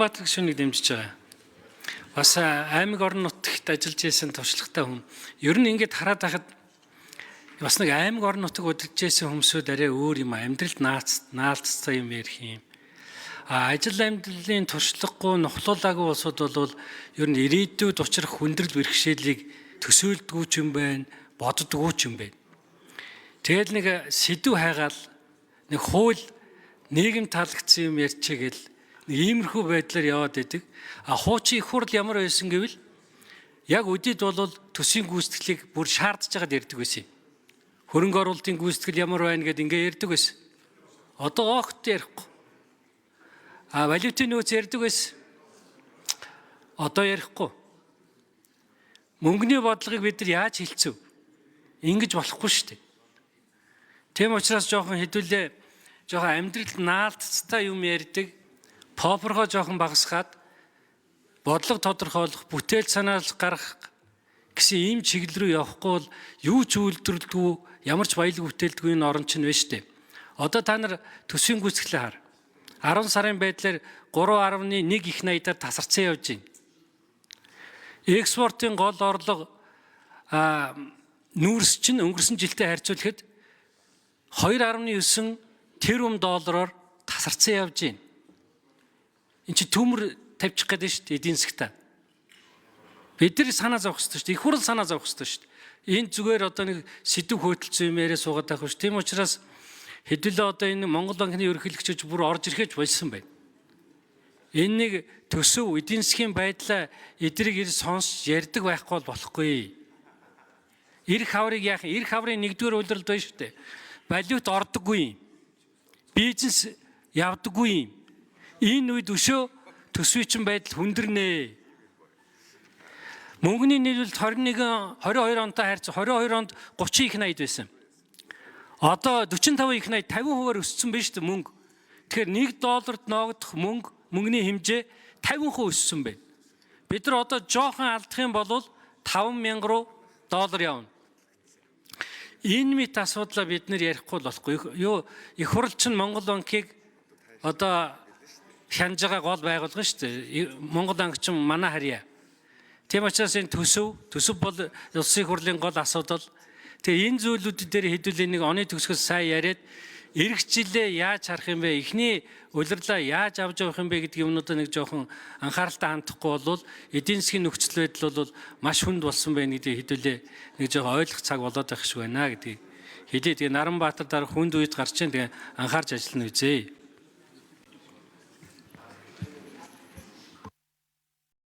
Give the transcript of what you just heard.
Баатар гишүүнийг дэмжиж байгаа. Бас аймаг орон нутагт ажиллаж исэн туршлагатай хүн. Ер нь ингээд хараад байхад бас нэг аймаг орон нутаг удирдах исэн хүмүүсүүд арай өөр юм, амьдралд наац наалцсан юм ярих юм. А ажил амьдралын туршлагагүй, нухлуулаагүй улсууд бол ер нь ирээдүйд учрах хүндрэл бэрхшээлийг төсөөлдгүү ч юм байна, боддгоо ч юм байна. Тэгэл нэг сэдв хайгаал, нэг хууль, нийгэм таалагдсан юм ярьчихгээл нэг иймэрхүү байдлаар яваад байдаг. А хуучин их хурл ямар байсан гэвэл яг үдид бол төсвийн гүйцэтгэлийг бүр шаардж байгаад ярьдаг байсан юм. Хөрөнгө оруулалтын гүйцэтгэл ямар байна гэдээ ингээ ярьдаг байсан. Одоо огт ярихгүй. А валютын нөөц ярьдаг байсан. Одоо ярихгүй. Мөнгөний бодлогыг бид нар яаж хилцэв? Ингэж болохгүй шүү дээ. Тийм учраас жоохон хэдүүлээ жоохон амьдралд наалтцтай юм ярьдаг, попорхоо жоохон багасгаад, бодлого тодорхойлох, бүтээл санаалах гаргах гэсэн ийм чиглэл рүү явахгүй бол юу ч үйлдвэрлэдэггүй, ямар ч баялаг бүтээлдэггүй энэ орон чинь байна шүү дээ. Одоо та нар төсвийн гүйцэтгэлээ хар. 10 сарын байдлаар 3.1 их 80-аар тасарсан явж байна. Экспортын гол орлого нүүрс чинь өнгөрсөн жилтэй харьцуулахад 2.9 тэрбум доллараар тасарсан явж байна. Энд чи төмөр тавьчих гэдэг шүү дээ эдийн засгтаа. Бид нар санаа зовох хэрэгтэй шүү дээ. Их хурл санаа зовох хэрэгтэй шүү дээ. Энэ зүгээр одоо нэг сэдв хөдөлсөн юм яриа суугаад байх биш. Тийм учраас хэдүүлээ одоо энэ Монгол банкны ерөнхийлөгчөж бүр орж ирэхэж болсон байна. Энэ нэг төсөв, эдийн засгийн байдлаа эдрийг ир сонсч ярьдаг байхгүй бол болохгүй. Ирэх хаврыг яах юм? Ирэх хаврын нэгдүгээр улиралд байна шүү дээ. Валют ордоггүй юм. Бизнес явдаггүй юм. Энэ үед өшөө төсвийн байдал хүндэрнэ. Мөнгөний нийлүүлэлт 21 22 онтой харьц 22 онд 30 их 80 байсан. Одоо 45 их 80, 50% өссөн байна шүү дээ мөнгө. Тэгэхээр 1 долларт ноогдох мөнгө, мөнгөний хэмжээ 50% өссөн байна. Бид нар одоо жоохон алдах юм бол 5000 руу доллар явна. Энэ мэт асуудлаа бид нар ярихгүй бол болохгүй. Юу, их хурл чинь Монгол банкыг одоо хянаж байгаа гол байгууллага шүү дээ. Монгол банк чинь манай харьяа. Тийм учраас энэ төсөв бол улсын хурлын гол асуудал. Тэгээ энэ зүйлүүд дээр хэдүүлээ нэг оны төгсгөл сайн яриад, ирэх жилээ яаж харах юм бэ? Эхний улирлаа яаж авч явах юм бэ гэдэг юмнуудаа нэг жоохон анхааралтай хандахгүй бол эдийн засгийн нөхцөл байдал бол маш хүнд болсон байна гэдгийг хэдүүлээ нэг жоохон ойлгох цаг болоод байх шиг байна гэдгийг хэлээ. Тэгээ Наранбаатар дараа хүнд үед гарч ийн, тэгээ анхаарч ажиллана үзье.